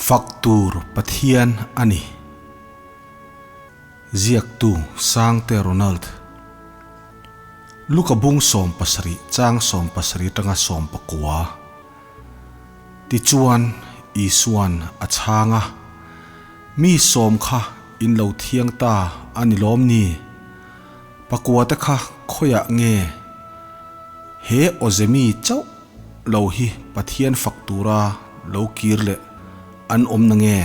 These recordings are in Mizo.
Fak tur Pathian a ni. Ziaktu Sangte Ronald. Luka bung 70 chang 70 tanga 19. Tichuan Isuan a chhang a, Mi sawm kha in lo thiang ta a ni lawm ni? Pakua te kha khawiah nge? He awzemi chauh lo hi Pathian fak tura lo kir leh an awm na nge?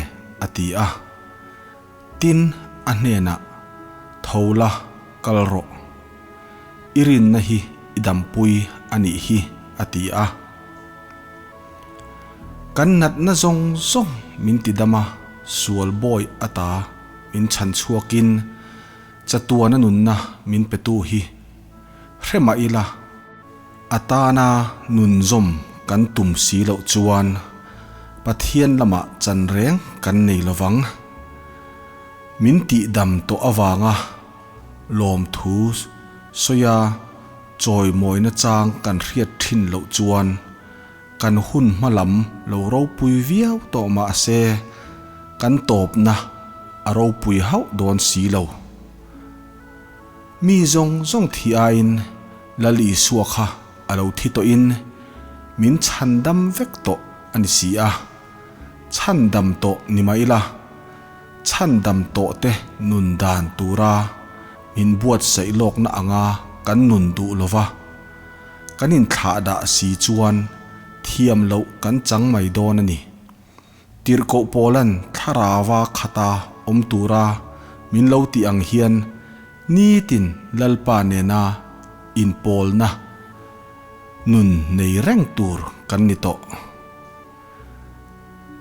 a ti a. Tin, a hnenah, Tho la, kal rawh. I rinna hi i dampui a nih hi, a ti a. Kan natna zawng zawng min ti dam a, sual bawi ata min chhan chhuakin chatuana nunna min petu hi hre mah ila, a tana nun zawm kan tum si loh chuan Pathian lamah chan reng kan nei lovang. Min tihdam tawh avanga lawmthu sawia chawimawina chang kan hriat thin loh chuan kan hun hma lam lo ropui viau tawh mah se kan tawpna a ropui hauh dawn si lo. Mi zawng zawng thi aiin Lal Isua kha a lo thi tawhin min chhandam vek tawh a ni si a, chhandam tawh ni mah ila, chhandam tawh te nun dan tura min buatsaih lawkna anga kan nun duh lova, kan inthlahdah si chuan thiam loh kan chang mai dawn a ni. Tirhkoh Paula'n thlarava khata awm tura min lo tih ang hian nitin Lalpa nena inpawlna nun nei reng tur kan ni tawh.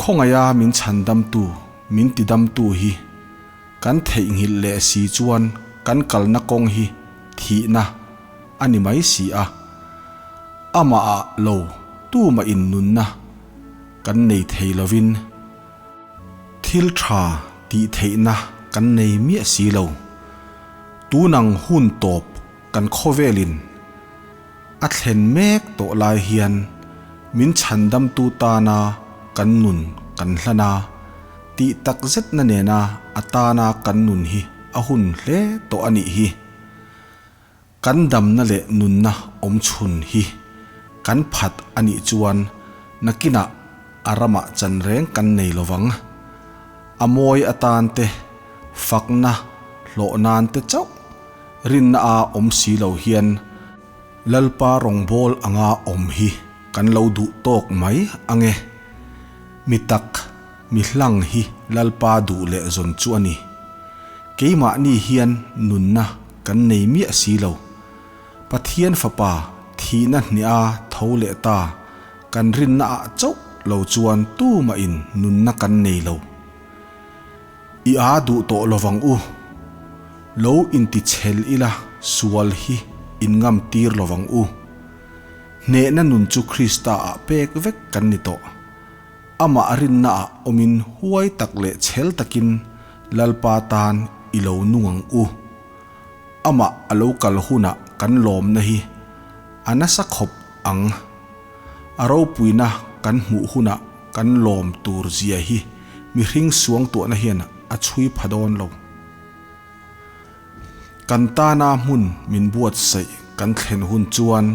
Khawngaiha min chhandamtu, min tidamtu hi kan theihnghilh leh si chuan kan kalna kawng hi thihna a ni mai si a. Amahah lo tumah in nunna kan nei thei lovin thil tha tih theihna kan nei miah si lo. Tunang hun tawp kan khawvelin a thlen mek tawh lai hian min chhandamtu tana kan nun kan hlan a, tih tak zetna nena a tana kan nun hi a hun hle tawh a nih hi. Kan damna leh nunna awm chhun hi kan phat a nih chuan nakinah a ramah chan reng kan nei lovang. A mawi atan te, fakna hlawh nan te chauh rinna a awm si lo hian Lalpa rawngbâwl anga awm hi kan lo duh tâwk mai ang e. Mi tak, mi hlang hi Lalpa duh leh zawn chu a ni. Keimahni hian nunna kan nei miah si lo. Pathian Fapa thihna hniha tho leh ta kan rinna ah chauh lo chuan tumahin nunna kan nei lo. I aa duh tawh lovang u. Lo intichhel ila sual hi in ngam tir lovang u. Hnehna nun chu Krista ah pek vek kan ni tawh. Amah rinna ah awmin huai tak leh chhel takin Lalpa tan i lo nung ang u. Amah a lo kal hunah kan lawmna hi a nasa khawp ang. A ropuina kan hmuh hunah kan lawm tur zia hi mihring suangtuahna hian a chhui pha dawn lo. Kan tana hmun min buatsaih kan thlen hun chuan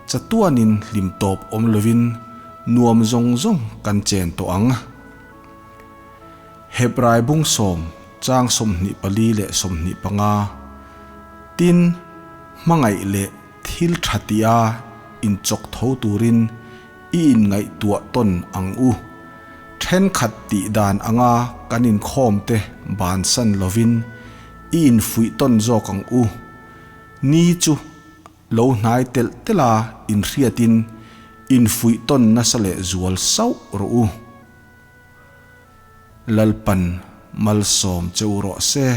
chatuanin hlim tawp awm lovin nuam zawng zawng kan chen tawh ang. Hebrai bung sawm chang 24 leh 25, Tin, hmangaih leh thil tha tia inchawk tho turin i inngaihtuah tawn ang u. Thenkhat tih dan anga kan inkhawm te bansan lovin i infuih tawn zawk ang u. Ni chu lo hnai telh telh a inhriatin infuih tawn nasa leh zual sauh rawh u. Lalpan malsawm che u rawh se.